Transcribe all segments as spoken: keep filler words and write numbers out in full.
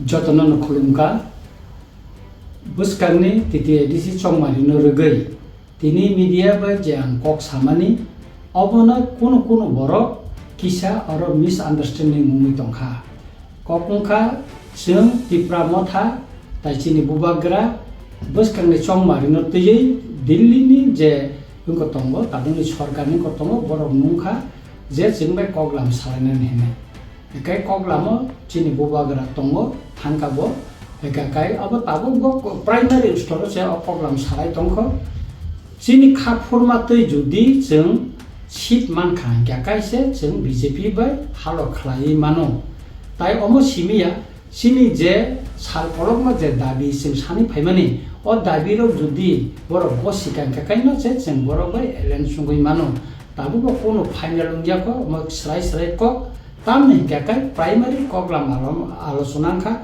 Jotono no khulumkha. Bwskangni T T A D C chongmarino rwgwi tini media bai je ang kok samani, obono kunu kunu borok kisa oro misunderstanding wngwi tongkha. Kok wngkha, chwng Tipra Motha tai chini bubagra bwskangni chongmarino twiwi Delhi ni je wngkha tongo, tabukni sorkarni wngkha tongo, borok nungkha je chwng bai koklam salainani hinwi. Hinkhe koklamo chini bubagra tongo, thangkha bo. Hinkhe kai abo tabuk bo primary store o se o koklam salai tongkho. Chini kha phurma twi judi chwng seat mankha, hinkhe kaise chwng B J P bai halo khlaiwi mano. Tai omo simiya, chini je sal kolokma je dabi chwng sani phaimani, o dabi rok judi borok gosi ka, hinkhe kaino se chwng borok bai alliance wngwi mano. Tabukbo kunu final wngya kho, omo swrai swrai kok, tamni hinkhe kai primary koklam alo-, alochona wngkha.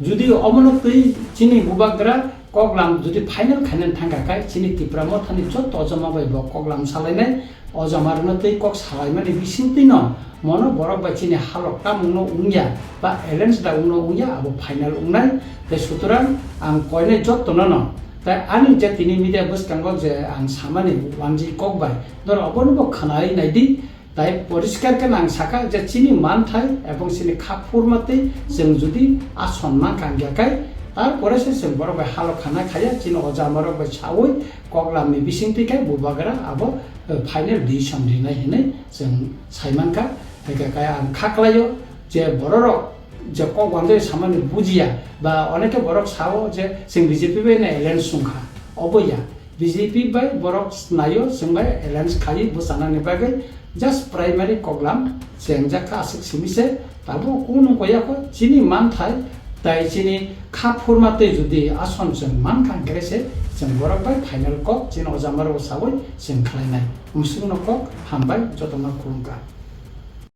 Judi omono twi chini bubagra koklam judi final khainani thangkha khe, chini Tipra Mothani joto ojama bai bo koklam salainai, ojama rwna twi kok salaimani bisingtwi no mono borok bai chini halok tamungno wngya ba alliance da wngno wngya, abo final wngnai. Tei sutorang ang koinai jotono no, tei ani je tini media bwskango je ang samani wanjwi kok bai, norok obono bo khwnai naidi. Tai poriskar khe nang sakha je chini manthai ebong chini kha phurma twi chwng judi ason mankha hinkhe kai, tarpore se chwng borok bai halok khana khaya, chini oja amarok bai saui koklamni bisingtwi khe bubagra abo, eh, final decision rinai hinwi chwng saimankha. Hinkhe kai ang kha klaio je bororok je kok wanjwi samani bujiya ba onekhe borok sao je chwng B J P bai no alliance wngkha, obo ya. B J P bai borok naio, chwng bai alliance khai bwchanani bagwi just primary koklam chengjak kha aswk simi se, tabuk kunu koya kho chini manthai tai chini kha phurma twi judi ason chwng mankha hinkhe se chwng borok bai final kok chini oja amarok saui chwng khlainai. Musungno kok hambai, jotono khulumkha.